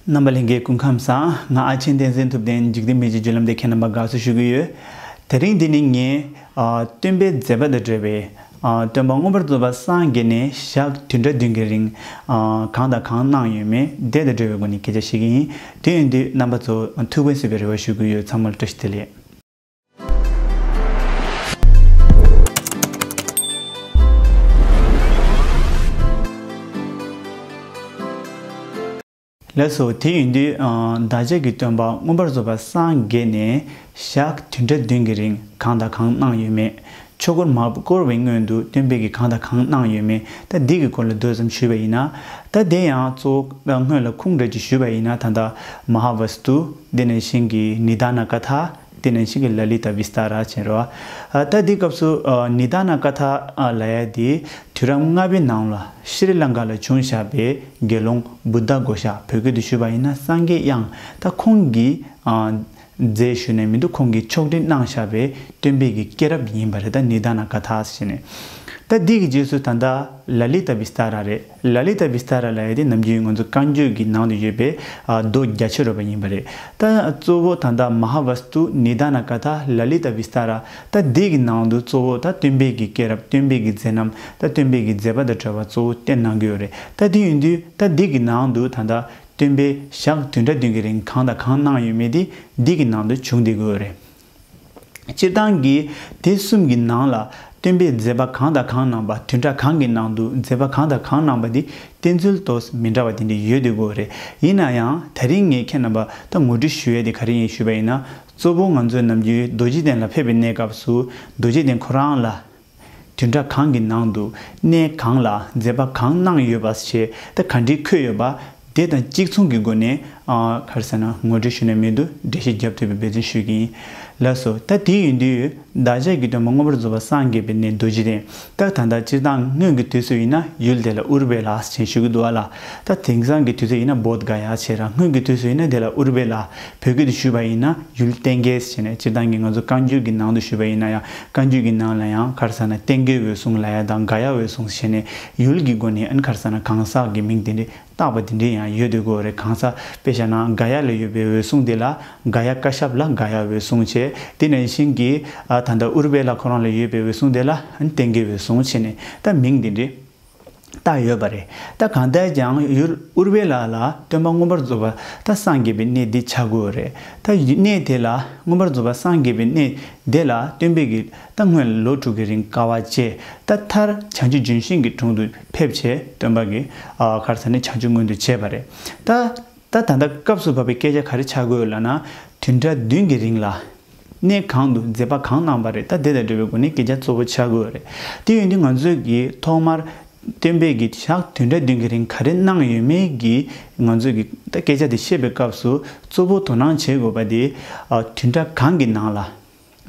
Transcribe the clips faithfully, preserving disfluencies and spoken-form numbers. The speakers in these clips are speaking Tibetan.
རྣམ་པ་ལྷན་རྒྱས་སྐུ་ཁམས་བཟང་། ང་ཨ་ཆེན་བསྟན་འཛིན་ཐུབ་བསྟན། འཇིག་རྟེན་མི་ཚེའི་བརྒྱུད་ལམ་དེ་ཁྱེད་རྣམ་པ་དགའ་བསུ་ཞུ་གི་ཡོད། དེ་རིང་འདི་ནི་ངས་ཨ་སྟོན་པའི་མཛད་པ་དང་འབྲེལ་བའི་ཨ་སྟོན་པ་མངོན་པར་རྫོགས་པ་སངས་རྒྱས་ནས་ཞག་བདུན་ཕྲག་བདུན་གྱི་རིང་ཨ་གང་དང་གང་གནང་ཡོད་མེད་དེ་དང་འབྲེལ་བའི་སྒོ་ནས་སྐད་ཆ་བཤད་ཀྱི་ཡིན། དེ་ཡིན་དུས་རྣམ་པ་ཚོ་ཐུགས་ཕན་གསོས་པའི་རེ་བ་ཞུ་གི་ཡོད། ཚང་མར་བཀྲ་ཤིས་བདེ་ལེགས། ལགས་སོ། དེ་ཡིན་དུས་ཨ་བདག་ཅག་གི་སྟོན་པ་མངོན་པར་རྫོགས་པ་སངས་རྒྱས་ནས་ཞག་བདུན་ཕྲག་བདུན་གྱི་རིང་གང་དང་གང་གནང་ཡོད་མེད། ཆོས་འཁོར་མ་བསྐོར་བའི་སྔོན་དུ་སྟོན་པས་ཀྱིས་གང་དང་གང་གནང་ཡོད་མེད། ད་འདི་གི་སྐོར་ལ་མདོ་ཙམ་ཞུས་པ་ཡིན་ན། ད་དེ་ཡང་གཙོ་བོ་སྔོན་ལ་ཁུངས་འདྲ་ཅིག་ཞུས་པ་ཡིན་ན། ད་ལྟ་མ་ཧཱ་ཝཱ་སྟུ། དེ་ནང་བཞིན་གྱི་ནི་དཱ་ན་ཀ་ཐ། དེ་ནང་བཞིན་གྱི་ལ་ལི་ཏ་བི་སྟཱ་ར་ཅན་རེད་བ། ཨ་ད་འདི་སྐབས་སུ་ཨ་ནི་དཱ་ན་ཀ་ཐ་ཨ་ལབ་ཡ་དེ་དུས་རབས་ལྔ་པའི་ནང་ལ་ཤྲི་ལང་ཀ་ལ་བྱུང་བཞག་པའི་དགེ་སློང་བུདྡྷ་གྷོ་ཥ། བོད་སྐད་དུ་ཞུས་པ་ཡིན་ན་སངས་རྒྱས་དབྱངས། ད་ཁོང་གིས་ཨ་མཛད་ཞུས་ནས་མི་འདུག་ཁོང་གིས་ཕྱོགས་སྒྲིག་གནང་བཞག་པའི་སྟོན་པའི་གི་སྐྱེས་རབས་ཡིན་པ་རེད། ད་ནི་དཱ་ན་ཀ་ཐ་ཟེར་ནས། ད་འདི་གི་རྗེས་སུ་ད་ལྟ་ལ་ལི་ཏ་བི་སྟཱ་ར་རེད། ལ་ལི་ཏ་བི་སྟཱ་ར་ལབ་ཡ་དེ་ནམ་རྒྱུན་ང་ཚོ་བཀའ་འགྱུར་གྱི་ནང་དུ་ཡོད་པའི་ཨ་མདོ་རྒྱ་ཆེར་རོལ་པ་ཡིན་པ་རེད། ད་གཙོ་བོ་ད་ལྟ་མ་ཧཱ་ཝཱ་སྟུ། ནི་དཱ་ན་ཀ་ཐ། ལ་ལི་ཏ་བི་སྟཱ་ར། ད་འདི་གི་ནང་དུ་གཙོ་བོ་ད་སྟོན་པའི་གི་སྐྱེས་རབས། སྟོན་པའི་གི་མཛད་རྣམ། ད་སྟོན་པའི་གི་མཛད་པ་དང་འབྲེལ་བ་གཙོ་བོ་བསྟན་གནང་གི་ཡོད་རེད། ད་འདི་ཡིན་དུས་ད་འདི་གི་ནང་དུ་ད་ལྟ་སྟོན་པས་ཞག་བདུན་ཕྲག་བདུན་གྱི་རིང་གང་དང་གང་གནང་ཡོད་མེད་དེ་འདི་གི་ནང་དུ་བྱུང་བསྡད་ཀྱི་ཡོད་རེད། སྤྱིར་བཏང་གི་དེ་གསུམ་གྱི་ནང་ལ་སྟོན་པས་མཛད་པ་གང་དང་གང་གནང་པ། བདུན་ཕྲག་གང་གི་ནང་དུ་མཛད་པ་གང་དང་གང་གནང་པ་འདི་བསྟན་ཚུལ་ཏོག་ཙམ་མི་འདྲ་བ་དེ་འདྲ་ཡོད་དེ་གོ་རེད། ཡིན་ན་ཡང་དེ་རིང་ངས་ཁྱེད་རྣམ་པ་ད་ངོ་སྤྲོད་ཞུ་ཡས་དེ་ག་རེ་ཡིན་ཞུས་པ་ཡིན་ན། གཙོ་བོ་ང་ཚོའི་ནམ་རྒྱུན་རྡོ་རྗེ་གདན་ལ་ཕེབས་པའི་གནས་སྐབས་སུ་རྡོ་རྗེ་གདན་ཁོ་རང་ལ་བདུན་ཕྲག་གང་གི་ནང་དུ་གནས་གང་ལ་མཛད་པ་གང་གནང་ཡོད་པ་ཞེས་ད་ག་འདྲའི་འཁོད་ཡོད་པ། དེ་དང་གཅིག་མཚུངས་ཀྱི་སྒོ་ནས་ཨ་ག་རེ་ཟེར་ན་ངོ་སྤྲོད་ཞུས་ནས་མི་འདུག་འགྲེལ་བཤད་རྒྱབ་ཐུབ་པའི་འབད་བརྩོན་ཞུ་གི་ཡིན། ལགས་སོ། ད་དེ་ཡིན་དུས་བདག་ཅག་གི་སྟོན་པ་མངོན་པར་རྫོགས་པ་སངས་རྒྱས་པའི་གནས་རྡོ་རྗེ་གདན། ད་ད་ལྟ་སྤྱིར་བཏང་སྔོན་གྱི་དུས་སུ་ཡིན་ན་ཡུལ་དེ་ལ་ཨུར་བེ་ལ་ཞེས་ཞུ་གི་འདུག་ཨ་ལ། ད་དེང་སང་གི་དུས་ཚོད་ཡིན་ན་བོད་ག་ཡ་བྱས་ར། སྔོན་གྱི་དུས་སུ་ཡིན་ན་དེ་ལ་ཨུར་བེ་ལ། བོད་སྐད་དུ་ཞུས་པ་ཡིན་ན་ཡུལ་བསྟན་རྒྱས་ཟེར་ནས། སྤྱིར་བཏང་གི་ང་ཚོ་བཀའ་འགྱུར་གྱི་ནང་དུ་ཞུས་པ་ཡིན་ན་ཡང་། བཀའ་འགྱུར་གྱི་ནང་ལ་ཡང་ག་རེ་ཟེར་ན་བསྟན་རྒྱས་འོད་སྲུང་ལབ་ཡ་དང་ག་ཡ་འོད་སྲུང་ཟེར་ནས་ཡུལ་གྱི་སྒོ་ནས་ཨ་ནི་ག་རེ་ཟེར་ན་གང་ཟག་གི་མིང་དེ་འདྲ་བཏགས་པ་དེ་འདྲ་ཡང་ཡོད་དེ་གོ་རེད། གང་ཟག་དཔེ་བཞག་ན་ག་ཡ་ལ་ཡོད་པའི་འོད་སྲུང་དེ་ལ་ག་ཡ་ཀ་ཤབ་ལ་ག་ཡ་འོད་སྲུང་བྱས། དེ་ནང་བཞིན་གྱི་ཨ་ད་ལྟ་ཨུར་བེ་ལ་ཁོ་རང་ལ་ཡོད་པའི་འོད་སྲུང་དེ་ལ་ཨ་ནི་བསྟན་རྒྱས་འོད་སྲུང་བྱས་ནས་ད་མིང་དེ་འདྲ་བཏགས་ཡོད་པ་རེད། ད་གང་ལྟར་ཀྱང་ཡུལ་ཨུར་བེ་ལ་ལ་སྟོན་པ་མངོན་པར་རྫོགས་པ་ད་སངས་རྒྱས་པའི་གནས་འདི་ཆགས་ཀྱི་ཡོད་རེད། ད་གནས་དེ་ལ་མངོན་པར་རྫོགས་པ་སངས་རྒྱས་པའི་གནས་དེ་ལ་སྟོན་པས་ཀྱིས་ད་སྔོན་ལ་ལོ་དྲུག་གི་རིང་དཀའ་བ་སྤྱད། ད་མཐར་བྱང་ཆུབ་ལྗོན་ཤིང་གི་དྲུང་དུ་ཕེབས་བྱས་སྟོན་པ་གིས་ཨ་ག་རེ་ཟེར་ན་བྱང་ཆུབ་མངོན་དུ་བྱས་པ་རེད། ད་ད་ད་ལྟ་སྐབས་སུ་བབས་པའི་སྐད་ཆ་ག་རེ་ཆགས་ཀྱི་ཡོད་ལབ་ན། བདུན་ཕྲག་བདུན་གྱི་རིང་ལ་གནས་གང་དུ་མཛད་པ་གང་གནང་པ་རེད། ད་དེ་དང་འབྲེལ་བའི་སྒོ་ནས་སྐད་ཆ་གཙོ་བོ་ཆགས་ཀྱི་ཡོད་རེད། དེ་ཡིན་དུས་ང་ཚོས་ཀྱིས་ཐོག་མར་སྟོན་པས་ཀྱིས་ཞག་བདུན་ཕྲག་བདུན་གྱི་རིང་ག་རེ་གནང་ཡོད་མེད་ཀྱི་ང་ཚོས་ཀྱིས་ད་སྐད་ཆ་དེ་བཤད་པའི་སྐབས་སུ་གཙོ་བོ་དོ་སྣང་བྱེད་དགོས་པ་དེ་ཨ་བདུན་ཕྲག་གང་གི་ནང་ལ་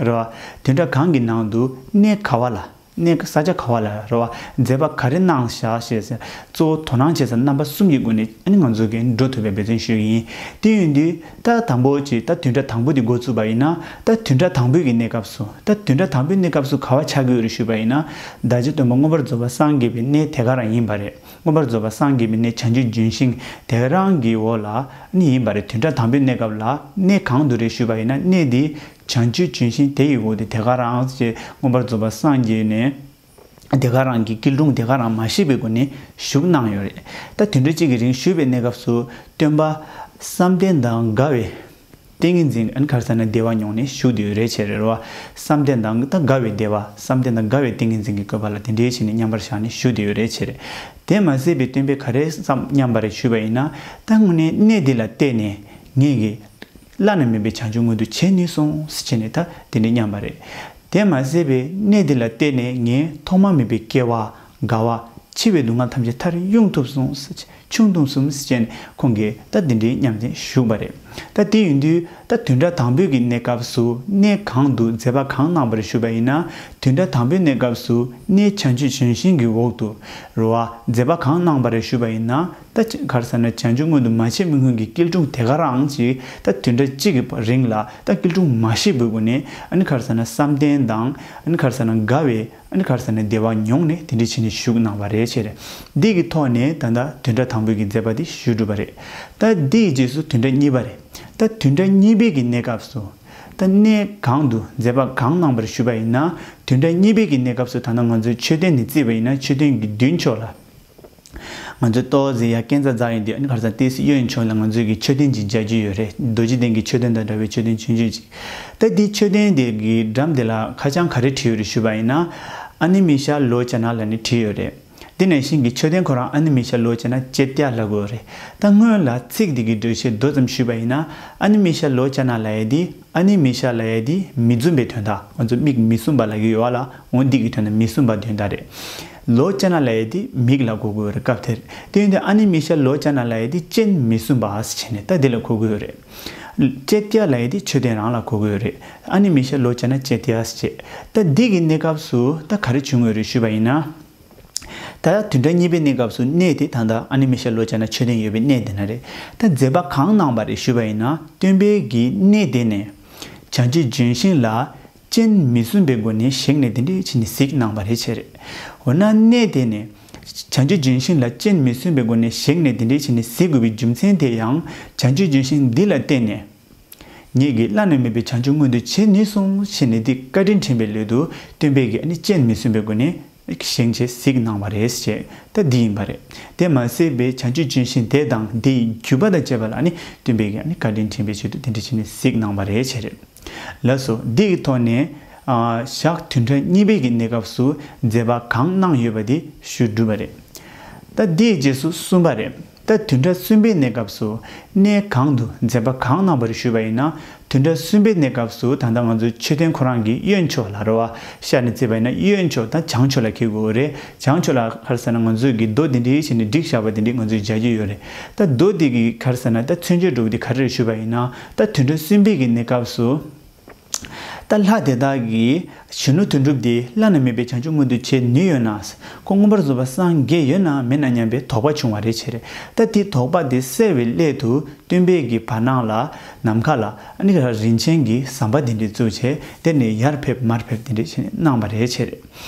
རེད་བ། བདུན་ཕྲག་གང་གི་ནང་དུ་གནས་ག་བ་ལ། གནས་ས་ཆ་ག་བ་ལ་རེད་བ། མཛད་པ་ག་རེ་གནང་བཞག་ཞེས་ཟེར། གཙོ་བོ་དོ་སྣང་བྱེད་ས་རྣམ་པ་གསུམ་གྱི་སྒོ་ནས་ཨ་ནི་ང་ཚོ་གིས་འགྲོ་ཐུབ་པའི་འབད་བརྩོན་ཞུ་གི་ཡིན། དེ་ཡིན་དུས་ད་དང་པོ་ཅིག་ད་བདུན་ཕྲག་དང་པོ་དེ་འགོ་བཙུགས་པ་ཡིན་ན། ད་བདུན་ཕྲག་དང་པོའི་གི་གནས་སྐབས་སུ། ད་བདུན་ཕྲག་དང་པོའི་གནས་སྐབས་སུ་ག་བ་ཆགས་ཀྱི་ཡོད་རེད་ཞུས་པ་ཡིན་ན། བདག་ཅག་སྟོན་པ་མངོན་པར་རྫོགས་པ་སངས་རྒྱས་པའི་གནས་དེ་ག་རང་ཡིན་པ་རེད། མངོན་པར་རྫོགས་པ་སངས་རྒྱས་པའི་གནས་བྱང་ཆུབ་ལྗོན་ཤིང་དེ་ག་རང་གི་འོག་ལ་ཨ་ནི་ཡིན་པ་རེད། བདུན་ཕྲག་དང་པོའི་གནས་སྐབས་ལ་གནས་གང་དུ་རེད་ཞུས་པ་ཡིན་ན། གནས་དེ་བྱང་ཆུབ་ལྗོན་ཤིང་དེ་ཡི་འོག་དེ་དེ་ག་རང་ཞེས་མངོན་པར་རྫོགས་པ་སངས་རྒྱས་ནས་དེ་ག་རང་གི་སྐྱིལ་ཀྲུང་དེ་ག་རང་མ་བཤིག་པའི་སྒོ་ནས་བཞུགས་གནང་ཡོད་རེད། ད་བདུན་ཕྲག་གཅིག་གི་རིང་བཞུགས་པའི་གནས་སྐབས་སུ་སྟོན་པ་བསམ་གཏན་དང་འགལ་བའི་ཏིང་ངེ་འཛིན་ཨ་ནི་ག་རེ་ཟེར་ན་བདེ་བ་མྱོང་ནས་བཞུགས་བསྡད་ཡོད་རེད་བྱས་རེད་བ། བསམ་གཏན་དང་ད་འགལ་བའི་བདེ་བ། བསམ་གཏན་དང་འགལ་བའི་ཏིང་ངེ་འཛིན་གྱི་བཀོད་པ་ལ་དེ་འདྲའི་བྱས་ནས་མཉམ་པར་བཞག་ནས་བཞུགས་བསྡད་ཡོད་རེད་བྱས་རེད། དེ་མ་ཟད་པའི་སྟོན་པས་ག་རེ་བསམ་སྙམ་པ་རེད་ཞུས་པ་ཡིན་ན། ད་དངོས་གནས་གནས་འདི་ལ་བལྟས་ནས་ངེད་ཀྱིས་བླ་ན་མེད་པའི་བྱང་ཆུབ་མངོན་དུ་བྱེད་ནུས་སོང་ཟེར་བྱས་ནས་ད་དེ་འདྲའི་སྙམ་པ་རེད། དེ་མ་ཟད་པའི་གནས་འདི་ལ་བལྟས་ནས་ངས་ཐོག་མ་མེད་པའི་སྐྱེ་བ་རྒ་བ་འཆི་བའི་སྡུག་བསྔལ་ཐམས་ཅད་མཐར་དབྱུང་ཐུབ་སོང་ཟེར་བྱས། ཆུང་དུ་གསུམ་ཟེར་བྱས་ནས་ཁོང་གིས་ད་འདི་འདྲའི་སྙམ་བཞིན་བཞུགས་པ་རེད། ད་དེ་ཡིན་དུས་ད་བདུན་ཕྲག་དང་པོའི་གི་གནས་སྐབས་སུ་གནས་གང་དུ་མཛད་པ་གང་གནང་བ་རེད་ཞུས་པ་ཡིན་ན། བདུན་ཕྲག་དང་པོའི་གནས་སྐབས་སུ་གནས་བྱང་ཆུབ་ལྗོན་ཤིང་གི་འོག་ཏུ་རེད་བ། མཛད་པ་གང་གནང་བ་རེད་ཞུས་པ་ཡིན་ན། ད་ག་རེ་ཟེར་ན་བྱང་ཆུབ་མངོན་དུ་མ་བྱས་མི་སྔོན་གྱི་སྐྱིལ་ཀྲུང་དེ་ག་རང་ཅིག་ད་བདུན་ཕྲག་གཅིག་གི་རིང་ལ་ད་སྐྱིལ་ཀྲུང་མ་བཤིག་པའི་སྒོ་ནས་ཨ་ནི་ག་རེ་ཟེར་ན་བསམ་གཏན་དང་ཨ་ནི་ག་རེ་ཟེར་ན་འགལ་བའི་ཨ་ནི་ག་རེ་ཟེར་ན་བདེ་བ་མྱོང་ནས་དེ་འདྲ་བྱས་ནས་བཞུགས་གནང་བ་རེད་བྱས་རེད། འདི་གི་ཐོག་ནས་ད་ལྟ་བདུན་ཕྲག་དང་ པོ་གི་མཛད་པ་དེ་ཞུ་གྲུབ་པ་རེད། ད་འདི་ཡི་རྗེས་སུ་བདུན་ཕྲག་གཉིས་པ་རེད། ད་བདུན་ཕྲག་གཉིས་པའི་གི་གནས་སྐབས་སུ། ད་གནས་གང་དུ་མཛད་པ་གང་གནང་བར་ཞུས་པ་ཡིན་ན། བདུན་ཕྲག་གཉིས་པའི་གི་གནས་སྐབས་སུ་ད་ལྟ་ང་ཚོའི་མཆོད་རྟེན་ནས་བརྩིས་པ་ཡིན་ན་མཆོད་རྟེན་གྱི་མདུན་ཕྱོགས་ལ། ང་ཚོས་ཏོག་ཙམ་ཡར་སྐས་འཛེག་འཛེག་ཡོང་དུས་ཨ་ནི་ག་རེ་ཟེར་ན་ཏོག་ཙམ་གཡོན་ཕྱོགས་ལ་ང་ཚོས་ཀྱི་མཆོད་རྟེན་ཅིག་མཇལ་རྒྱུ་ཡོད་རེད། རྡོ་རྗེ་གདན་གྱི་མཆོད་རྟེན་དང་འདྲ་བའི་མཆོད་རྟེན་ཆུང་ཆུང་ཅིག་ད་འདི་མཆོད་རྟེན་དེ་གི་འགྲམ་དེ་ལ་ཁ་བྱང་ག་རེ་བྲིས་ཡོད་རེད་ཞུས་པ་ཡིན་ན། ཨ་ནི་མི་ཤ་ལོ་ཅ་ན་ལབ་ནས་བྲིས་ཡོད་རེད། འདི་ནང་བཞིན་གྱི་མཆོད་རྟེན་ཁོ་རང་ཨ་ནི་མི་ཤ་ལོ་ཅ་ན་ཅེ་ཏྱ་ལབ་དགོས་རེད། ད་སྔོན་ལ་ཚིག་འདི་གི་འགྲེལ་བཤད་མདོ་ཙམ་ཞུས་པ་ཡིན་ན། ཨ་ནི་མི་ཤ་ལོ་ཅ་ན་ལབ་ཡས་འདི། ཨ་ནི་མི་ཤ་ལབ་ཡས་འདི་མིག་འཛུམ་པའི་དོན་དག་ང་ཚོ་མིག་མི་བཟུམ་པ་ལབ་ཀྱི་ཡོད་ལ། འོ་འདི་གི་དོན་དག་མི་བཟུམ་པ་དོན་དག་རེད། ལོ་ཅ་ན་ལབ་ཡས་འདི་མིག་ལ་གོ་དགོས་རེད་སྐབས་དེར། དེ་ཡིན་དུས་ཨ་ནི་མི་ཤ་ལོ་ཅ་ན་ལབ་ཡས་འདི་སྤྱན་མི་བཟུམ་པ་ཟེར་བྱས་ནས་ད་འདི་ལ་གོ་དགོས་རེད། ཅེ་ཏྱ་ལབ་ཡས་འདི་མཆོད་རྟེན་རང་ལ་གོ་དགོས་རེད། ཨ་ནི་མི་ཤ་ལོ་ཅ་ན་ཅེ་ཏྱ་ཟེར་བྱས། ད་འདི་གི་གནས་སྐབས་སུ་ད་ག་རེ་བྱུང་ཡོད་རེད་ཞུས་པ་ཡིན་ན། ད་བདུན་ཕྲག་གཉིས་པའི་གནས་སྐབས་སུ་གནས་དེ་ད་ལྟ་ཨ་ནི་མི་ཤ་ལོ་ཅ་ན་མཆོད་རྟེན་ཡོད་པའི་གནས་དེ་ན་རེད། ད་མཛད་པ་གང་གནང་བ་རེད་ཞུས་པ་ཡིན་ན། སྟོན་པའི་གི་གནས་དེ་ནས་བྱང་ཆུབ་ལྗོན་ཤིང་ལ་སྤྱན་མི་བཟུམ་པའི་སྒོ་ནས་བཞེངས་ནས་དེ་འདྲའི་བྱས་ནས་གཟིགས་གནང་བ་རེད་བྱས་རེད། འོ་ན་གནས་དེ་ནས་བྱང་ཆུབ་ལྗོན་ཤིང་ལ་སྤྱན་མི་བཟུམ་པའི་སྒོ་ནས་བཞེངས་ནས་དེ་འདྲའི་བྱས་ནས་གཟིགས་དགོས་པའི་རྒྱུ་མཚན་དེ་ཡང་བྱང་ཆུབ་ལྗོན་ཤིང་འདི་ལ་བརྟེན་ནས། ངེད་ཀྱིས་བླ་ན་མེད་པའི་བྱང་ཆུབ་མངོན་དུ་བྱེད་ནུས་སོང་ཞེས་ནས་འདི་བཀའ་དྲིན་དྲན་པའི་སླད་དུ་སྟོན་པས་ཀྱི་ཨ་ནི་སྤྱན་མི་བཟུམ་པའི་སྒོ་ནས་བཞེངས་བྱས་གཟིགས་གནང་བ་རེད་ཅེས་ད་འདི་ཡིན་པ་རེད། དེ་མ་ཟད་པའི་བྱང་ཆུབ་ལྗོན་ཤིང་དེ་དང་དེ་ཡི་བརྒྱུད་པ་དང་བཅས་པ་ལ་ཨ་ནི་སྟོན་པས་ཀྱི་ཨ་ནི་བཀའ་དྲིན་དྲན་པའི་ཆེད་དུ་དེ་འདྲ་བྱས་ནས་གཟིགས་གནང་བ་རེད་ཅེས་རེད། ལགས་སོ། འདི་གི་ཐོག་ནས་ཨ་ཞག་བདུན་ཕྲག་གཉིས་པའི་གི་གནས་སྐབས་སུ་མཛད་པ་གང་གནང་ཡོད་པ་དེ་ཞུ་གྲུབ་པ་རེད། ད་འདིའི་རྗེས་སུ་གསུམ་པ་རེད། ད་བདུན་ཕྲག་གསུམ་པའི་གནས་སྐབས་སུ་གནས་གང་དུ་མཛད་པ་གང་གནང་བར་ཞུས་པ་ཡིན་ན། བདུན་ཕྲག་གསུམ་པའི་གནས་སྐབས་སུ་ད་ལྟ་ང་ཚོའི་མཆོད་རྟེན་ཁོ་རང་གི་གཡོན་ཕྱོགས་ལ་རེད་བ། ཤར་ནས་བརྩིས་པ་ཡིན་ན་གཡོན་ཕྱོགས་དང་བྱང་ཕྱོགས་ལ་འཁེལ་དགོས་རེད། བྱང་ཕྱོགས་ལ་ག་རེ་ཟེར་ན་ང་ཚོས་ཀྱི་རྡོ་འདི་འདྲའི་བྱས་ནས་བསྒྲིགས་བཞག་པ་འདི་འདྲའི་ང་ཚོས་མཇལ་རྒྱུ་ཡོད་རེད། ད་རྡོ་འདི་གི་ག་རེ་ཟེར་ན་ད་མཚོན་བྱེད་འགྲོ་བ་འདི་ག་རེ་རེད་ཞུས་པ་ཡིན་ན། ད་བདུན་ཕྲག་གསུམ་པའི་གི་གནས་སྐབས་སུ། ད་ལྷ་དེ་དག་གིས་གཞོན་ནུ་དོན་གྲུབ་དེ་བླ་ན་མེད་པའི་བྱང་ཆུབ་མངོན་དུ་བྱེད་ནུས་ཡོད་ན། ཁོ་མངོན་པར་རྫོགས་པར་སངས་རྒྱས་ཡོད་ན་མེད་ན་སྙམ་པའི་དོགས་པ་བྱུང་བ་རེད་བྱས་རེད། ད་དེ་དོགས་པ་དེ་སེལ་བའི་སླད་དུ་སྟོན་པས་ཀྱི་བར་སྣང་ལ་ནམ་མཁའ་ལ་ཨ་ནི་རིན་ཆེན་གྱི་ཟམ་པ་དེ་འདྲ་བཙུགས་བྱས་དེ་ནས་ཡར་ཕེབས་མར་ཕེབས་དེ་འདྲ་བྱས་ནས་གནང་བ་རེད་བྱས་རེད།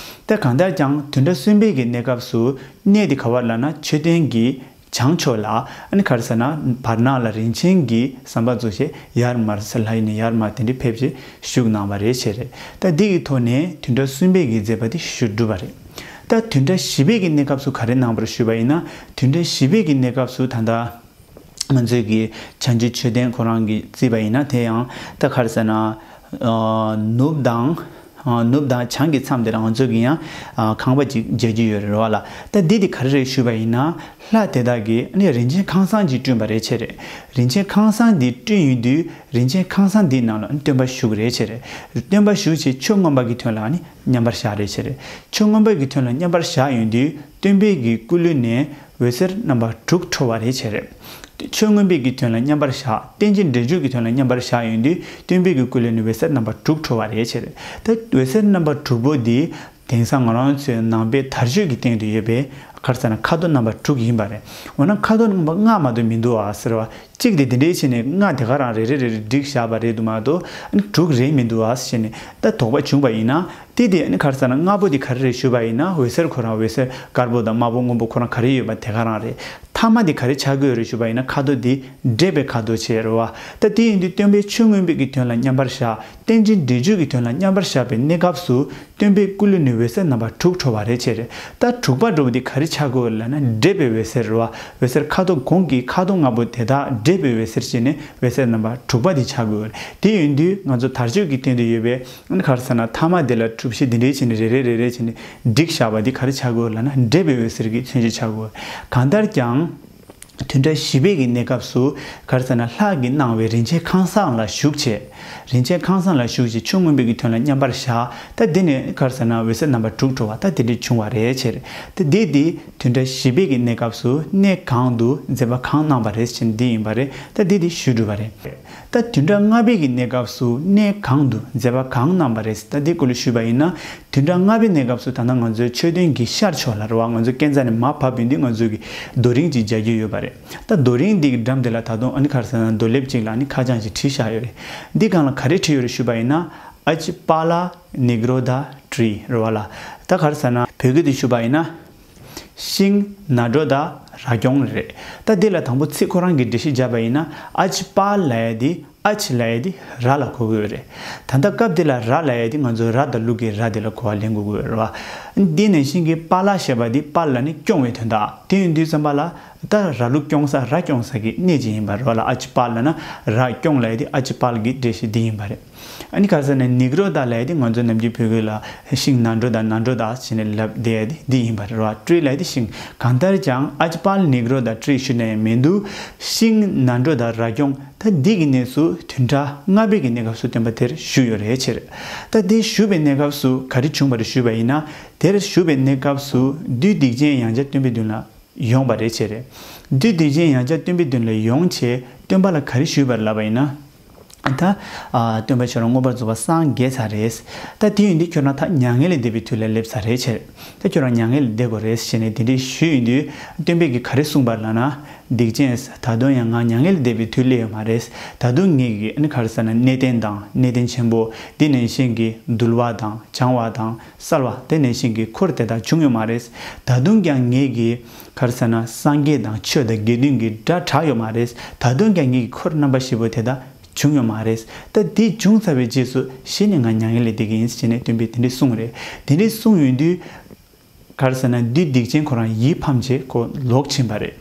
ད་གང་ལྟར་ཀྱང་བདུན་ཕྲག་གསུམ་པའི་གི་གནས་སྐབས་སུ་གནས་དེ་ག་བར་ལབ་ན་མཆོད་རྟེན་གྱི་བྱང་ཕྱོགས་ལ་ཨ་ནི་ག་རེ་ཟེར་ན་བར་སྣང་ལ་རིན་ཆེན་གྱི་ཟམ་པ་བཙུགས་བྱས་ཡར་མར་ས་ལ་ཡིན་ནས་ཡར་མར་དེ་འདྲ་ཕེབས་བྱས་བཞུགས་གནང་བ་རེད་བྱས་རེད། ད་འདི་གི་ཐོག་ནས་བདུན་ཕྲག་གསུམ་པའི་གི་མཛད་པ་དེ་ཞུ་གྲུབ་པ་རེད། ད་བདུན་ཕྲག་བཞི་པའི་གི་གནས་སྐབས་སུ་ག་རེ་གནང་བར་ཞུས་པ་ཡིན་ན། བདུན་ཕྲག་བཞི་པའི་གི་གནས་སྐབས་སུ་ད་ལྟ་ང་ཚོས་ཀྱི་བྱང་ཆུབ་མཆོད་རྟེན་ཁོ་རང་གི་བརྩིས་པ་ཡིན་ན་དེ་ཡང་ད་ག་རེ་ཟེར་ན་ཨ་ནུབ་དང་། ཨ་ནུབ་དང་བྱང་གི་མཚམས་དེར་ང་ཚོ་གི་ཡང་ཨ་ཁང་པ་ཅིག་མཇལ་རྒྱུ་ཡོད་རེད་བ་ལ། ད་འདི་དེ་ག་རེ་རེད་ཞུས་པ་ཡིན་ན། ལྷ་དེ་དག་གིས་ནི་རིན་ཆེན་ཁང་བཟང་ཅིག་བསྐྲུན་པ་རེད་བྱས་རེད། རིན་ཆེན་ཁང་བཟང་འདི་བསྐྲུན་ཡོང་དུས་རིན་ཆེན་ཁང་བཟང་འདིའི་ནང་ལ་ནི་སྟོན་པ་བཞུགས་རེད་བྱས་རེད། སྟོན་པ་བཞུགས་བྱས་ཆོས་མངོན་པ་གི་དོན་ལ་ནི་མཉམ་པར་བཞག་རེད་བྱས་རེད། ཆོས་མངོན་པ་གི་དོན་ལ་མཉམ་པར་བཞག་ཡོང་དུས་སྟོན་པའི་གི་སྐུ་ལུས་ནས་འོད་ཟེར་རྣམ་པ་དྲུག་འཕྲོ་བ་རེད་བྱས་རེད། ཆོས་མངོན་པའི་གི་དོན་ལ་མཉམ་པར་བཞག་རྟེན་ཅིང་འབྲེལ་འཇུག་གི་དོན་ལ་མཉམ་པར་བཞག་ཡོང་དུས་སྟོན་པའི་གི་སྐུ་ལུས་ནས་འོད་ཟེར་རྣམ་པ་དྲུག་འཕྲོ་བ་རེད་བྱས་རེད། ད་འོད་ཟེར་རྣམ་པ་དྲུག་པོ་འདི་དེང་སང་ང་རང་ཚོའི་ནང་པའི་དར་གཅོད་ཀྱི་སྟེང་དུ་ཡོད་པའི་ག་རེ་ཟེར་ན་ཁ་དོག་རྣམ་པ་དྲུག་ཡིན་པ་རེད། འོ་ན་ཁ་དོག་རྣམ་པ་ལྔ་མ་གཏོགས་མི་འདུག་ཨ་ཟེར་བ། གཅིག་དེ་དེ་འདྲའི་བྱས་ནས་ལྔ་དེ་ག་རང་རེ་རེ་རེ་རེ་བསྒྲིགས་བཞག་པ་རེད་འདུག་མ་གཏོགས་ཨ་ནི་དྲུག་རེད་མི་འདུག་ཨ་ཟེར་ནས་ད་དོགས་པ་བྱུང་བ་ཡིན་ན། དེ་དེ་ཨ་ནི་ག་རེ་ཟེར་ན་ལྔ་པོ་དེ་ག་རེ་རེད་ཞུས་པ་ཡིན་ན་འོད་ཟེར་ཁོ་རང་འོད་ཟེར་དཀར་པོ་དང་དམར་པོ་སྔོན་པོ་ཁོ་རང་ག་རེ་ཡོད་པ་དེ་ག་རང་རེད། ཐ་མ་དེ་ག་རེ་ཆགས་ཀྱི་ཡོད་རེད་ཞུས་པ་ཡིན་ན་ཁ་དོག་དེ་འབྲེལ་པའི་ཁ་དོག་བྱས་རེད་བ། ད་དེ་ཡིན་དུས་སྟོན་པའི་ཆོས་མངོན་པའི་གི་དོན་ལ་མཉམ་པར་བཞག་རྟེན་ཅིང་འབྲེལ་འཇུག་གི་དོན་ལ་མཉམ་པར་བཞག་པའི་གནས་སྐབས་སུ་སྟོན་པའི་སྐུ་ལུས་ནས་འོད་ཟེར་རྣམ་པ་དྲུག་འཕྲོ་བ་རེད་བྱས་རེད། ད་དྲུག་པ་འགྲོ་བ་འདི་ག་རེ་ཆགས་ཀྱི་ཡོད་ལབ་ན་འབྲེལ་པའི་འོད་ཟེར་རེད་བ། འོད་ཟེར་ཁ་དོག་གོང་གི་ཁ་དོག་ལྔ་པོ་དེ་དག་འབྲེལ་པའི་འོད་ཟེར་བྱས་ནས་འོད་ཟེར་རྣམ་པ་དྲུག་པ་འདི་ཆགས་ཀྱི་ཡོད་རེད། དེ་ཡིན་དུས་ང་ཚོ་དར་གཅོད་ཀྱི་སྟེང་དུ་ཡོད་པའི་ཨ་ནི་ག་རེ་ཟེར་ན་ཐ་མ་དེ་ལ་གྲུ་བཞི་འདི་འདྲའི་བྱས་ནས་རེ་རེ་རེ་རེ་བྱས་ནས་བསྒྲིགས་བཞག་པ་འདི་ག་རེ་ཆགས་ཀྱི་ཡོད་ལབ་ན་འབྲེལ་པའི་འོད་ཟེར་གྱི་མཚོན་བྱེད་ཆགས་ཀྱི་ཡོད་རེད། གང་ལྟར་ཀྱང་། བདུན་ཕྲག་བཞི་པའི་གི་གནས་སྐབས་སུ་ག་རེ་ཟེར་ན་ལྷ་གིས་གནང་བའི་རིན་ཆེན་ཁང་བཟང་ལ་བཞུགས་བྱས། རིན་ཆེན་ཁང་བཟང་ལ་བཞུགས་བྱས་ཆོས་མངོན་པའི་གི་དོན་ལ་མཉམ་པར་བཞག་ད་འདི་ནས་ག་རེ་ཟེར་ན་འོད་ཟེར་རྣམ་པ་དྲུག་འཕྲོ་བ་ད་དེ་འདྲ་བྱུང་བ་རེད་བྱས་རེད། ད་འདི་འདི་བདུན་ཕྲག་བཞི་པའི་གི་གནས་སྐབས་སུ་གནས་གང་དུ་མཛད་པ་གང་གནང་བ་རེད་ཅེས་འདི་ཡིན་པ་རེད། ད་འདི་འདི་ཞུ་གྲུབ་པ་རེད། ད་བདུན་ཕྲག་ལྔ་པའི་གི་གནས་སྐབས་སུ་གནས་གང་དུ་མཛད་པ་གང་གནང་བ་རེད། ད་འདི་སྐོར་ལ་ཞུས་པ་ཡིན་ན། བདུན་ཕྲག་ལྔ་པའི་གནས་སྐབས་སུ་ད་ལྟ་ང་ཚོའི་མཆོད་རྟེན་གྱི་ཤར་ཕྱོགས་ལ་རེད་བ། ང་ཚོའི་སྐས་འཛེག་ནས་མར་བབས་ཡོང་དུས་ང་ཚོའི་གི་རྡོ་རིང་ཅིག་མཇལ་རྒྱུ་ཡོད་པ་རེད། ད་རྡོ་རིང་འདི་གི་འགྲམ་དེ་ལ་ད་དུང་ཨ་ནི་ག་རེ་ཟེར་ན་རྡོ་ལེབ་ཅིག་ལ་ཨ་ནི་ཁ་བྱང་ཞིག་བྲིས་བཞག་ཡོད་རེད། འདི་སྒང་ལ་ག་རེ་བྲིས་ཡོད་རེད་ཞུས་པ་ཡིན་ན། ཨ་ཅི་པཱ་ལ་ནི་གྲོ་དྷ་ཏྲི་རེད་བ་ལ། ད་ག་རེ་ཟེར་ན་བོད་སྐད་དུ་ཞུས་པ་ཡིན་ན། ཤིང་ནཱ་གྲོ་དྷ་ ར་སྐྱོང་རེད། ད་འདི་ལ་དང་པོ་ཚིག་ཁོ་རང་གི་འགྲེལ་བཤད་བརྒྱབ་པ་ཡིན་ན་ཨ་ཅི་པཱལ་ལབ་ཡ་དེ་ཨ་ཅི་ལབ་ཡ་དེ་ར་ལ་གོ་གི་ཡོད་རེད། ད་ལྟ་སྐབས་འདི་ལ་ར་ལབ་ཡ་དེ་ང་ཚོ་ར་དང་ལུག་གི་ར་དེ་ལ་གོ་བ་ལེན་དགོས་ཀྱི་ཡོད་རེད་བ། འདི་ནང་བཞིན་གྱི་པཱ་ལ་ཞེས་པ་འདི་པཱལ་ལབ་ནི་སྐྱོང་བའི་དོན་དག་དེ་ཡིན་དུས་ཙམ་པ་ལ་ད་ར་ལུག་སྐྱོང་ས་ར་སྐྱོང་ས་གི་གནས་ཅིག་ཡིན་པ་རེད་བ་ལ། ཨ་ཅི་པཱལ་ལབ་ན་ར་སྐྱོང་ལབ་ཡ་དེ་ཨ་ཅི་པཱལ་གི་འགྲེལ་བཤད་འདི་ཡིན་པ་རེད། ཨ་ནི་ག་རེ་ཟེར་ན་ནེག་རོ་ཏ་ལབ་ཡ་དེ་ང་ཚོ་ནམ་རྒྱུན་བོད་སྐད་ལ་ཤིང་ནག་འགྲོ་དང་ནག་འགྲོ་དང་ཟེར་ནས་ལབ་བསྡད་ཡ་དེ་འདི་ཡིན་པ་རེད་བ། ཊི་རི་ལབ་ཡ་དེ་ཤིང་། གང་ལྟར་ཀྱང་ཨ་ཅི་པཱལ་ནེག་རོ་ཏ་ཊི་རི་ཞུ་ནས་མི་འདུག་ཤིང་ནག་འགྲོ་དང་ར་སྐྱོང་ད་འདི་གི་གནས་སུ་བདུན་ཕྲག་ལྔ་པའི་གི་གནས་སྐབས་སུ་སྟོན་པ་དེར་བཞུགས་ཡོད་རེད་ཕྱིར། ད་འདི་བཞུགས་པའི་གནས་སྐབས་སུ་ག་རེ་བྱུང་བ་རེད་ཞུས་པ་ཡིན་ན། དེར་བཞུགས་པའི་གནས་སྐབས་སུ་བདུད་སྡིག་ཅན་ཡང་བསྐྱར་སྟོན་པའི་མདུན་ལ་ཡོང་བ་རེད་ཕྱིར། བདུད་སྡིག་ཅན་ཡང་བསྐྱར་སྟོན་པའི་མདུན་ལ་ཡོང་བྱས་སྟོན་པ་ལ་ག་རེ་ཞུས་པར་ལབ་པ་ཡིན་ན། ད། ཨ། སྟོན་པ་ཁྱོད་རང་མངོན་པར་རྫོགས་པར་སངས་རྒྱས་ཚར་རེད། ད་དེ་ཡིན་དུས་ཁྱོད་རང་ད་མྱ་ངན་ལས་འདས་པའི་དུས་ལ་སླེབས་ཚར་རེད་ཕྱིར། ད་ཁྱོད་རང་མྱ་ངན་ལས་འདས་དགོས་རེད་ཟེར་ནས་དེ་འདྲའི་ཞུས་ཡོང་དུས་སྟོན་པས་ཀྱིས་ག་རེ་གསུངས་པ་ལབ་ན། སྡིག་ཅན། ད་དུང་ཡང་ང་མྱ་ངན་ལས་འདས་པའི་དུས་སླེབས་ཡོད་མ་རེད། ད་དུང་ངེད་ཀྱིས་ཨ་ནི་ག་རེ་ཟེར་ན་གནས་བརྟན་དང་གནས་བརྟན་ཆེན་པོ་འདི་ནང་བཞིན་གྱི་འདུལ་བ་དང་བྱང་བ་དང་གསལ་བ་དེ་ནང་བཞིན་གྱི་འཁོར་དེ་དག་བྱུང་ཡོད་མ་རེད། ད་དུང་ཀྱང་ངེད་ཀྱིས་ག་རེ་ཟེར་ན་སངས་རྒྱས་དང་ཆོས་དང་དགེ་འདུན་གྱི་སྒྲ་གྲགས་ཡོད་མ་རེད། ད་དུང་ཀྱང་ངེད་ཀྱི་འཁོར་རྣམ་པ་བཞི་པོ་དེ་དག་བྱུང་ཡོད་མ་རེད། ད་འདི་བྱུང་ཚར་བའི་རྗེས་སུ་གཞི་ནས་ང་མྱ་ངན་ལས་འདས་ཀྱི་ཡིན་ཟེར་ནས་སྟོན་པས་དེ་འདྲས་གསུངས་རེད། དེ་འདྲས་གསུངས་ཡོང་དུས། ག་རེ་ཟེར་ན་བདུད་སྡིག་ཅན་ཁོ་རང་ཡིད་ཕམ་བྱས་ཁོ་ལོག་ཕྱིན་པ་རེད།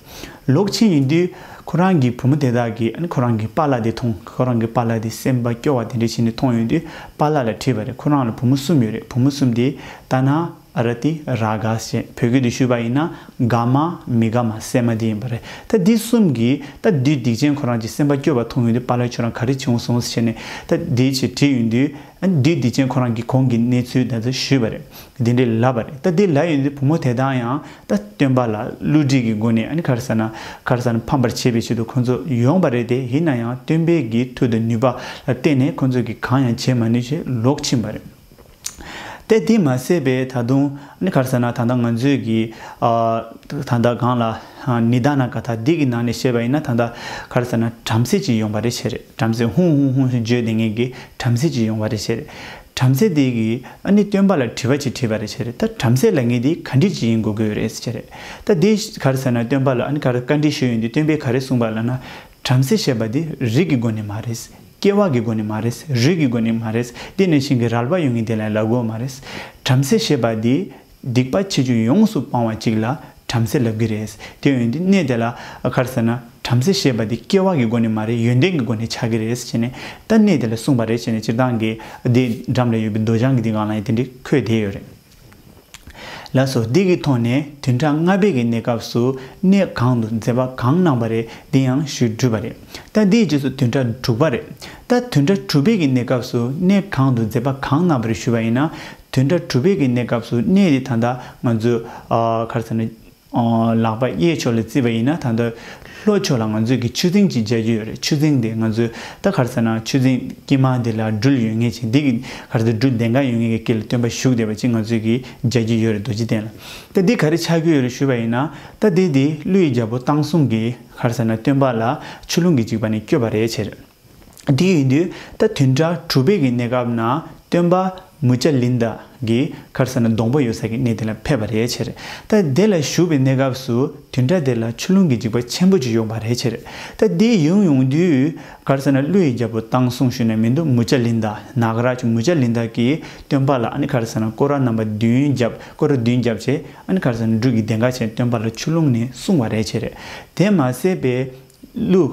ལོག་ཕྱིན་ཡོང་དུས་ཁོ་རང་གི་བུ་མོ་དེ་དག་གིས་ཨ་ནི་ཁོ་རང་གི་པཱ་ལགས་དེ་མཐོང་། ཁོ་རང་གི་པཱ་ལགས་དེ་སེམས་པ་སྐྱོ་བ་དེ་འདྲས་བྱས་ནས་མཐོང་ཡོང་དུས་པཱ་ལགས་ལ་དྲིས་པ་རེད། ཁོ་རང་ལ་བུ་མོ་གསུམ་ཡོད་རེད། བུ་མོ་གསུམ་དེ་ཏཱ་ན། ཨ་ར་ཏི། རཱ་ག་ཞེས་བོད་སྐད་དུ་ཞུས་པ་ཡིན་ན་དགའ་མ། མི་དགའ་མ། སྲན་མ་དེ་ཡིན་པ་རེད། ད་འདི་གསུམ་གྱིས་ད་བདུད་སྡིག་ཅན་ཁོ་རང་གྱི་སེམས་པ་སྐྱོ་བ་མཐོང་ཡོང་དུས་པཱ་ལགས་ཁྱོད་རང་ག་རེ་བྱུང་སོང་ཟེར་ནས་ད་འདི་ཞེས་དྲིས་ཡོང་དུས་ཨ་བདུད་སྡིག་ཅན་ཁོ་རང་གིས་གོང་གི་གནས་ཚུལ་དེ་ཚོ་ཞུས་པ་རེད། འདི་འདྲས་ལབ་པ་རེད། ད་འདི་ལབ་ཡོང་དུས་བུ་མོ་དེ་དག་ཡང་ད་སྟོན་པ་ལ་བསླུ་བྲིད་ཀྱི་སྒོ་ནས་ཨ་ནི་ག་རེ་ཟེར་ན་ག་རེ་ཟེར་ན་ཕམ་པར་བྱེད་པའི་ཆེད་དུ་ཁོ་ཚོ་ཡོང་པ་རེད་དེ། ཡིན་ན་ཡང་སྟོན་པའི་གི་མཐུ་དང་ནུས་པ་ལ་བརྟེན་ནས་ཁོ་ཚོ་གིས་གང་ཡང་བྱེད་མ་ནུས་བྱས་ལོག་ཕྱིན་པ་རེད། དེ་དེ་མ་ཟད་པའི་ད་དུང་ཨ་ནི་ག་རེ་ཟེར་ན་ད་ལྟ་ང་ཚོས་ཀྱི་ཨ་ད་ལྟ་གང་ལ་ཨ་ནི་དཱ་ན་ག་ཐ་འདི་གི་ནང་ནས་བཤད་པ་ཡིན་ན་ད་ལྟ་ག་རེ་ཟེར་ན་བྲམ་ཟེ་ཅིག་ཡོང་པ་རེད་བྱས་རེད། བྲམ་ཟེ་ཧུང་ཧུང་ཧུང་ཞེས་བརྗོད་བསྡད་མཁན་གྱི་བྲམ་ཟེ་ཅིག་ཡོང་པ་རེད་བྱས་རེད། བྲམ་ཟེ་དེ་གིས་ཨ་ནི་སྟོན་པ་ལ་དྲི་བ་ཅིག་དྲིས་པ་རེད་བྱས་རེད། ད་བྲམ་ཟེ་ལབ་མཁན་དེ་ག་འདྲས་ཅིག་ཡིན་དགོས་ཀྱི་ཡོད་རེད་བྱས་རེད། ད་དེ་ག་རེ་ཟེར་ན་སྟོན་པ་ལ་ཨ་ནི་ག་རེ་བཀའ་འདྲི་ཞུས་ཡོང་དུས་སྟོན་པས་ག་རེ་གསུངས་པ་ལབ་ན། བྲམ་ཟེ་ཞེས་པ་འདི་རིགས་ཀྱི་སྒོ་ནས་མ་རེད། སྐྱེ་བ་གི་སྒོ་ནས་མ་རེད། རུས་ཀྱི་སྒོ་ནས་མ་རེད། དེ་ནང་བཞིན་གྱི་རལ་པ་ཡོད་མཁན་དེ་ལ་ལབ་དགོས་མ་རེད། བྲམ་ཟེ་ཞེས་པ་འདི་སྡིག་པ་ཆེ་ཆུང་ཡོངས་སུ་སྤང་བ་ཅིག་ལ་བྲམ་ཟེ་ལབ་ཀྱི་རེད། དེ་ཡོང་དུས་གནས་དེ་ལ་ག་རེ་ཟེར་ན་བྲམ་ཟེ་ཞེས་པ་འདི་སྐྱེ་བ་གི་སྒོ་ནས་མ་རེད། ཡོན་ཏན་གྱི་སྒོ་ནས་ཆགས་ཀྱི་རེད་ཟེར་ནས་ད་གནས་དེ་ལ་གསུངས་པ་རེད་ཟེར་ནས་སྤྱིར་བཏང་གི་དེ་འགྲམ་ལ་ཡོད་པའི་མདོ་བྱང་གི་དེ་སྒང་ལ་ཡང་དེ་འདྲའི་འཁོད་བསྡད་ཡོད་རེད། ལགས་སོ། འདི་གི་ཐོག་ནས་བདུན་ཕྲག་ལྔ་པའི་གི་གནས་སྐབས་སུ་གནས་གང་དུ་མཛད་པ་གང་གནང་བ་རེད། འདི་ཡང་ཞུས་གྲུབ་པ་རེད། ད་འདིའི་རྗེས་སུ་བདུན་ཕྲག་དྲུག་པ་རེད། ད་བདུན་ཕྲག་དྲུག་པའི་གི་གནས་སྐབས་སུ་གནས་གང་དུ་མཛད་པ་གང་གནང་བ་རེད་ཞུས་པ་ཡིན་ན། བདུན་ཕྲག་དྲུག་པའི་གི་གནས་སྐབས་སུ་གནས་འདི་ད་ལྟ་ང་ཚོས་ཨ་ག་རེ་ཟེར་ན། ཨ་ལག་པ་གཡས་ཕྱོགས་ལ་བརྩིས་པ་ཡིན་ན་ད་ལྟ་ལྷོ་ཕྱོགས་ལ་ང་ཚོས་ཀྱི་ཆུ་རྫིང་ཅིག་མཇལ་རྒྱུ་ཡོད་རེད། ཆུ་རྫིང་དེ་ང་ཚོས་ད་ག་རེ་ཟེར་ན་ཆུ་རྫིང་དཀྱིལ་མ་དེ་ལ་སྦྲུལ་ཡོད་མཁན་ཅིག་འདི་གི་ག་རེ་ཟེར་སྦྲུལ་གདེངས་ཀ་ཡོད་མཁན་གྱི་དཀྱིལ་ལ་སྟོན་པ་བཞུགས་བསྡད་པ་ཅིག་ང་ཚོས་ཀྱི་མཇལ་རྒྱུ་ཡོད་རེད། རྡོ་རྗེ་གདན་ལ། ད་འདི་ག་རེ་ཆགས་ཀྱི་ཡོད་རེད་ཞུས་པ་ཡིན་ན། ད་འདི་འདི་ཀླུ་ཡི་རྒྱལ་པོ་བཏང་བཟུང་གིས་ག་རེ་ཟེར་ན་སྟོན་པ་ལ་ཆུ་ཀླུང་གི་འཇིགས་པ་ནས་སྐྱོབ་པ་རེད་བྱས་རེད། དེ་ཡིན་དུས་ད་བདུན་ཕྲག་དྲུག་པའི་གི་གནས་སྐབས་ན་སྟོན་པ་མུ་ཅ་ལིན་དཱ་གི་ག་རེ་ཟེར་ན་སྡོང་པོ་ཡོད་ས་གི་གནས་དེ་ལ་ཕེབས་པ་རེད་བྱས་རེད། ད་དེ་ལ་བཞུགས་པའི་གནས་སྐབས་སུ་བདུན་ཕྲག་དེ་ལ་ཆུ་ཀླུང་གི་འཇིགས་པ་ཆེན་པོ་ཅིག་ཡོང་བ་རེད་བྱས་རེད། ད་དེ་ཡོང་ཡོང་དུས་ག་རེ་ཟེར་ན་ཀླུ་ཡི་རྒྱལ་པོ་བཏང་བཟུང་ཞུས་ན་མི་འདུག་མུ་ཅ་ལིན་དཱ་ནཱ་ག་རཱ་ཇ་མུ་ཅ་ལིན་དཱ་གིས་སྟོན་པ་ལ་ཨ་ནི་ག་རེ་ཟེར་ན་སྐོར་ར་རྣམ་པ་བདུན་བརྒྱབ། སྐོར་ར་བདུན་བརྒྱབ་བྱས་ཨ་ནི་ག་རེ་ཟེར་ན་སྦྲུལ་གྱི་གདེངས་ཀ་བྱས་སྟོན་པ་ལ་ཆུ་ཀླུང་ནས་བསྲུང་བ་རེད་བྱས་རེད། དེ་མ་ཟད་པའི་ཀླུ།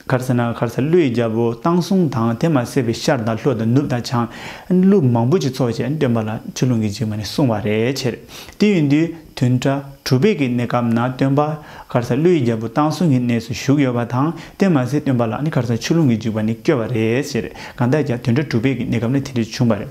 ག་རེ་ཟེར་ན་ག་རེ་ཟེར་ཀླུ་ཡི་རྒྱལ་པོ་བཏང་བཟུང་དང་དེ་མ་ཟད་པའི་ཤར་དང་ལྷོ་དང་ནུབ་དང་བྱང་ཀླུ་མང་པོ་ཅིག་ཚོགས་བྱས་སྟོན་པ་ལ་ཆུ་ཀླུང་གི་འཇིགས་པ་ནས་བསྲུང་བ་རེད་བྱས་རེད། དེ་ཡིན་དུས་བདུན་ཕྲག་དྲུག་པའི་གི་གནས་སྐབས་ན་སྟོན་པ་ག་རེ་ཟེར་ཀླུ་ཡི་རྒྱལ་པོ་བཏང་བཟུང་གི་གནས་སུ་བཞུགས་ཡོད་པ་དང་དེ་མ་ཟད་སྟོན་པ་ལ་ནི་ག་རེ་ཟེར་ཆུ་ཀླུང་གི་འཇིགས་པ་ནས་སྐྱོབ་པ་རེད་བྱས་རེད། གང་ལྟར་ཀྱང་བདུན་ཕྲག་དྲུག་པའི་གི་གནས་སྐབས་ན་དེ་འདྲ་བྱུང་བ་རེད།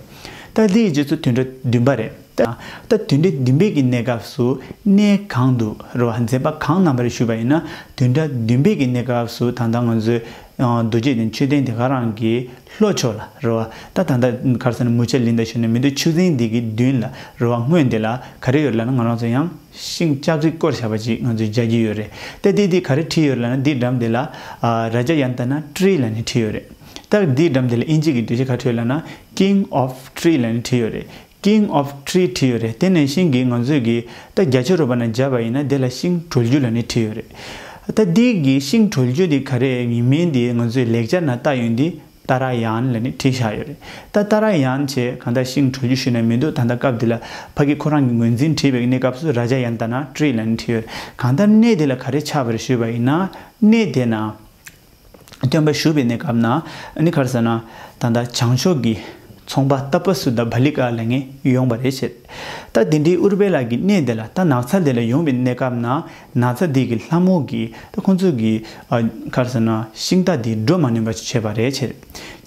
ད་དེའི་རྗེས་སུ་བདུན་ཕྲག་བདུན་པ་རེད། ད་ད་བདུན་ཕྲག་བདུན་པའི་གི་གནས་སྐབས་སུ་གནས་གང་དུ་རེད་བ་མཛད་པ་གང་གནང་བ་རེད་ཞུས་པ་ཡིན་ན། བདུན་ཕྲག་བདུན་པའི་གི་གནས་སྐབས་སུ་ད་ལྟ་ང་ཚོའི་ཨ་རྡོ་རྗེ་གདན་མཆོད་རྟེན་དེ་ག་རང་གི་ལྷོ་ཕྱོགས་ལ་རེད་བ། ད་ད་ལྟ་ག་རེ་ཟེར་ན་མུ་ཅ་ལིན་དཱ་ཞུས་ན་མི་འདུག་ཆུ་རྫིང་འདི་གི་མདུན་ལ་རེད་བ། སྔོན་དེ་ལ་ག་རེ་ཡོད་ལབ་ན་ང་རང་ཚོ་ཡང་ཤིང་ལྕགས་རིས་བསྐོར་བཞག་པ་ཅིག་ང་ཚོས་མཇལ་གྱི་ཡོད་རེད། ད་འདི་འདི་ག་རེ་བྲིས་ཡོད་ལབ་ན་འདི་འགྲམ་དེ་ལ་ཨ་རཱ་ཛ་ཡན་ཏ་ན་ཊི་རི་ལབ་ནས་བྲིས་ཡོད་རེད། ད་འདི་འགྲམ་དེ་ལ་ཨིན་ཇི་གི་འགྲེལ་བཤད་ག་རེ་བྲིས་ཡོད་ལབ་ན་King of Tree་ལབ་ནས་བྲིས་ཡོད་རེད། King of Tree བྲིས་ཡོད་རེད། དེ་ནང་བཞིན་གྱི་ང་ཚོས་ཀྱི་ད་རྒྱ་ཆོས་རོལ་པ་ནང་མཇལ་བ་ཡིན་ན་དེ་ལ་ཤིང་གྲོལ་རྒྱུ་ལབ་ནས་བྲིས་ཡོད་རེད། ད་འདི་གི་ཤིང་གྲོལ་རྒྱུ་དེ་ག་རེ་ཡིན་མིན་དེ་ང་ཚོས་ལེགས་སྦྱར་ནང་ལྟ་ཡོང་དུས་ཏཱ་ར་ཡན་ལབ་ནས་བྲིས་བཞག་ཡོད་རེད། ད་ཏཱ་ར་ཡན་བྱས་གང་ལྟར་ཤིང་གྲོལ་རྒྱུ་ཞུས་ན་མི་འདུག་ད་ལྟ་སྐབས་འདི་ལ་ཕ་གི་ཁོ་རང་གི་ངོས་འཛིན་བྲིས་པའི་གནས་སྐབས་སུ་རཱ་ཇ་ཡན་ཏ་ན་ཏྲི་ལབ་ནས་བྲིས་ཡོད་རེད། གང་ལྟར་གནས་དེ་ལ་ག་རེ་ཆགས་པ་རེད་ཞུས་པ་ཡིན་ན། གནས་དེ་ན་སྟོན་པ་བཞུགས་པའི་གནས་སྐབས་ན་ཨ་ནི་ག་རེ་ཟེར་ན། ད་ལྟ་བྱང་ཕྱོགས་ཀྱི་ཚོང་པ་ཏ་པ་སུ་ཏ་བ་ལི་ཀ་ལབ་མཁན་ཡོང་བ་རེད་བྱས། ད་དེ་འདྲའི་ཨུཏྤལ་གྱི་གནས་དེ་ལ་ད་ནགས་ཚལ་དེ་ལ་ཡོང་བའི་གནས་སྐབས་ན་ནགས་ཚལ་དེ་གི་ལྷ་མོ་གིས་ད་ཁོང་ཚོ་གི་ཨ་ག་རེ་ཟེར་ན་ཤིང་རྟ་དེ་འགྲོ་མ་ནུས་པ་བྱས་པ་རེད་བྱས།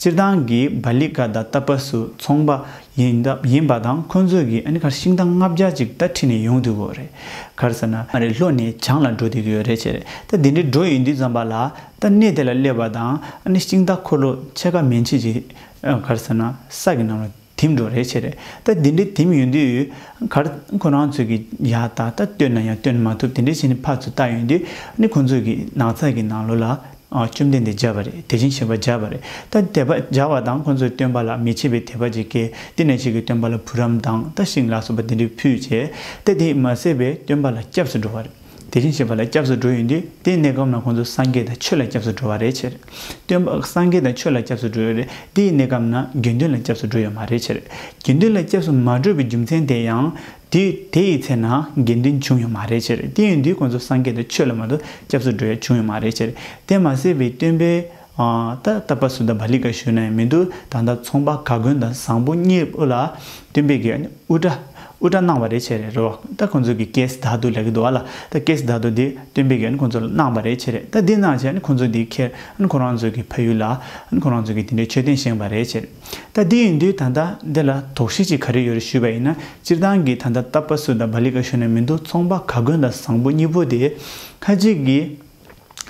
སྤྱིར་བཏང་གི་བ་ལི་ཀ་དང་ཏ་པ་སུ་ཚོང་པ་ཡིན་ད་ཡིན་པ་དང་ཁོང་ཚོ་གིས་ཨ་ནི་ག་རེ་ཤིང་རྟ་ལྔ་བརྒྱ་ཅིག་ད་ཁྲིད་ནས་ཡོང་འདུག་གོ་རེད། ག་རེ་ཟེར་ན་ཨ་རེ་ལྷོ་ནས་བྱང་ལ་འགྲོ་བསྡད་ཀྱི་ཡོད་རེད་བྱས། ད་དེ་འདྲའི་འགྲོ་ཡོང་དུས་ཙམ་པ་ལ། ད་གནས་དེ་ལ་སླེབས་པ་དང་ཨ་ནི་ཤིང་རྟ་འཁོར་ལོ་ཕྱེད་ཀ་མན་ཆད་ཅིག་ཨ་ག་རེ་ཟེར་ན་ས་གི་ནང་ལ་དིམ་འགྲོ་རེད་བྱས། ད་དེ་འདྲའི་དིམ་ཡོང་དུས་ག་རེ་ཁོ་རང་ཚོས་ཀྱི་ཡ་ད་ད་བཏོན་ན་ཡང་བཏོན་མ་ཐུབ། དེ་འདྲའི་བྱས་ནས་ཕར་ཚུར་བལྟ་ཡོང་དུས་ཨ་ནི་ཁོང་ཚོས་ཀྱི་ནགས་ཚལ་གྱི་ནང་ལོགས་ལ་ཨ་བཅོམ་ལྡན་འདས་མཇལ་བ་རེད། དེ་བཞིན་གཤེགས་པ་མཇལ་བ་རེད། ད་དད་པ་མཇལ་བ་དང་ཁོང་ཚོས་སྟོན་པ་ལ་མི་ཕྱེད་པའི་དད་པ་ཅིག་སྐྱེས། དེ་ནས་ཅིག་གིས་སྟོན་པ་ལ་བུ་རམ་དང་ད་ཤིང་ལ་སོགས་པ་དེ་འདྲའི་ཕུལ་བྱས། ད་དེ་མ་ཟད་པའི་སྟོན་པ་ལ་སྐྱབས་སུ་འགྲོ་བ་རེད། དེ་བཞིན་གཤེགས་པ་ལ་སྐྱབས་སུ་འགྲོ་ཡོང་དུས་དེའི་གནས་སྐབས་ན་ཁོང་ཚོ་སངས་རྒྱས་དང་ཆོས་ལ་སྐྱབས་སུ་འགྲོ་བ་རེད་བྱས། སྟོན་པ་སངས་རྒྱས་དང་ཆོས་ལ་སྐྱབས་སུ་འགྲོ་ཡོད་རེད། དེའི་གནས་སྐབས་ན་དགེ་འདུན་ལ་སྐྱབས་སུ་འགྲོ་ཡོད་མ་རེད་བྱས། དགེ་འདུན་ལ་སྐྱབས་སུ་མ་འགྲོ་བའི་རྒྱུ་མཚན་དེ་ཡང་དེ་དེ་ཡི་ཚེ་ན་དགེ་འདུན་བྱུང་ཡོད་མ་རེད་བྱས། དེ་ཡིན་དུས་ཁོང་ཚོ་སངས་རྒྱས་དང་ཆོས་ལ་མ་གཏོགས་སྐྱབས་སུ་འགྲོ་ཡ་བྱུང་ཡོད་མ་རེད་བྱས། དེ་མ་ཟད་པའི་སྟོན་པའི་ཨ་ད་ཏ་པ་སུ་ཏ་བ་ལི་ཀ་ཞུས་ན་ཡང་མི་འདུག་ད་ལྟ་ཚོང་པ་ག་གོན་དང་བཟང་པོ་གཉིས་པོ་ལ་སྟོན་པས་ཀྱི་ཨ་ནི་དབུ་སྐྲ་དབུ་སྐྲ་གནང་བ་རེད་བྱས་རེད་རོ། ད་ཁོང་ཚོ་གི་ཀེ་སི་དྷ་ཏུ་ལབ་ཀྱི་འདུག་ཨ་ལ། ད་ཀེ་སི་དྷ་ཏུ་དེ་སྟོན་པས་ཀྱི་ཨ་ནི་ཁོང་ཚོ་ལ་གནང་བ་རེད་བྱས་རེད། ད་འདི་གནང་བྱས་ཨ་ནི་ཁོང་ཚོ་དེ་ཁྱེར་ཨ་ནི་ཁོ་རང་ཚོ་གི་ཕ་ཡུལ་ལ་ཨ་ནི་ཁོ་རང་ཚོ་གི་དེ་འདྲའི་མཆོད་རྟེན་བཞེངས་པ་རེད་བྱས་རེད། ད་འདི་ཡིན་དུས་ད་ལྟ་འདི་ལ་དོགས་གཞི་ཅིག་ག་རེ་ཡོད་རེད་ཞུས་པ་ཡིན་ན། སྤྱིར་བཏང་གི་ད་ལྟ་ཏ་པ་སུ་ཏ་བ་ལི་ཀ་ཞུས་ན་མི་འདུག་ཚོང་པ་ག་གོན་དང་བཟང་པོ་གཉིས་པོ་དེ་ཁ་ཅིག་གིས་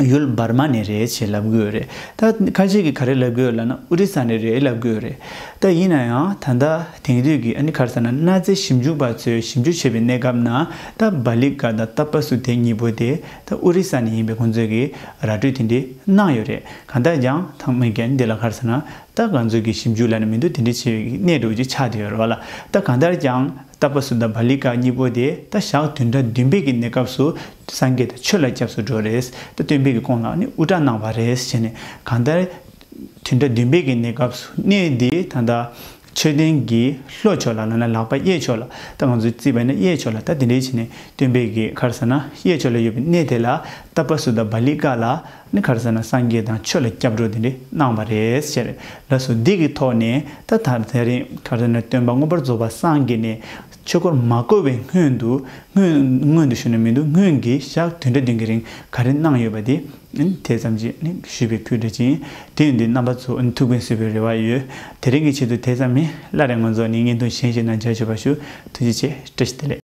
ཡུལ་འབར་མ་ནས་རེད་ཅེས་ལབ་ཀྱི་ཡོད་རེད། ད་ཁ་ཅིག་གིས་ག་རེ་ལབ་ཀྱི་ཡོད་ལབ་ན་ཨོ་རི་ས་ནས་རེད་ལབ་ཀྱི་ཡོད་རེད། ད་ཡིན་ན་ཡང་ད་ལྟ་དེང་དུས་ཀྱི་ཨ་ནི་ག་རེ་ཟེར་ན་གནའ་རྫས་ཞིབ་འཇུག་པ་ཚོས་ཞིབ་འཇུག་བྱས་པའི་གནས་སྐབས་ན་ད་བ་ལི་ཀ་དང་ཏ་པ་སུ་ཏ་གཉིས་པོ་དེ་ད་ཨོ་རི་ས་ནས་ཡིན་པའི་ཁོང་ཚོས་ཀྱི་ར་སྤྲོད་དེ་འདྲའི་གནང་ཡོད་རེད། གང་ལྟར་ཀྱང་ཐང་མི་རྒན་འདི་ལ་ག་རེ་ཟེར་ན་ད་ང་ཚོས་ཀྱི་ཞིབ་འཇུག་ལབ་ན་མི་འདུག་དེ་འདྲའི་བྱས་པའི་གནས་འགྲོ་ཅིག་ཆགས་བསྡད་ཡོད་རེད་བ་ལ། ད་གང་ལྟར་ཀྱང་ཏ་པ་སུ་ཏ་བ་ལི་ཀ་གཉིས་པོ་དེ་ད་ཞག་བདུན་ཕྲག་བདུན་པའི་གི་གནས་སྐབས་སུ་སངས་རྒྱས་དང་ཆོས་ལ་སྐྱབས་སུ་འགྲོ་རེད། ད་སྟོན་པའི་གི་དགུང་ལ་ནི་དབུ་སྐྲ་གནང་བ་རེད་ཟེར་ནས་གང་ལྟར་བདུན་ཕྲག་བདུན་པའི་གི་གནས་སྐབས་སུ་གནས་འདི་ད་ལྟ་མཆོད་རྟེན་གྱི་ལྷོ་ཕྱོགས་ལ་ལ་ན་ལག་པ་གཡས་ཕྱོགས་ལ་ད་ང་ཚོའི་རྩིས་པ་ཡིན་ན་གཡས་ཕྱོགས་ལ་ད་དེ་འདྲའི་བྱས་ནས་སྟོན་པའི་གི་ག་རེ་ཟེར་ན་གཡས་ཕྱོགས་ལ་ཡོད་པའི་གནས་དེ་ལ་ཏ་པ་སུ་ཏ་བ་ལི་ཀ་ལ་ནི་ག་རེ་ཟེར་ན་སངས་རྒྱས་དང་ཆོས་ལ་སྐྱབས་འགྲོ་དེ་འདྲ་གནང་བ་རེད་ཟེར། ལགས་སོ། འདི་གི་ཐོག་ནས་ད་ད་དེ་རིང་ག་རེ་ཟེར་ན་སྟོན་པ་མངོན་པར་རྫོགས་པ་སངས་རྒྱས་ནས་ཆོས་འཁོར་མ་བསྐོར་བའི་སྔོན་དུ་སྔོན་སྔོན་དུ་ཞུ་ན་མི་འདུག་སྔོན་གྱི་ཞག་བདུན་ཕྲག་བདུན་གྱི་རིང་ག་རེ་གནང་ཡོད་པ་དེ་ནི་དེ་ཙམ་ཅིག་ནི་ཞུས་པའི་ཁུལ་འདྲ་ཅིག་ཡིན། དེ་ཡིན་དུས་རྣམ་པ་ཚོ་ཐུགས་ཕན་གསོས་པའི་རེ་བ་ཡོད། དེ་རིང་གི་ཆེད་དུ་དེ་ཙམ་ཡིན། སླར་ཡང་ང་ཚོ་ནི་བརྙན་ཐུང་གཞན་ཞིག་ནང་མཇལ་ཆོག་པ་ཞུ། ཐུགས་རྗེ་ཆེ། བཀྲ་ཤིས་བདེ་ལེགས།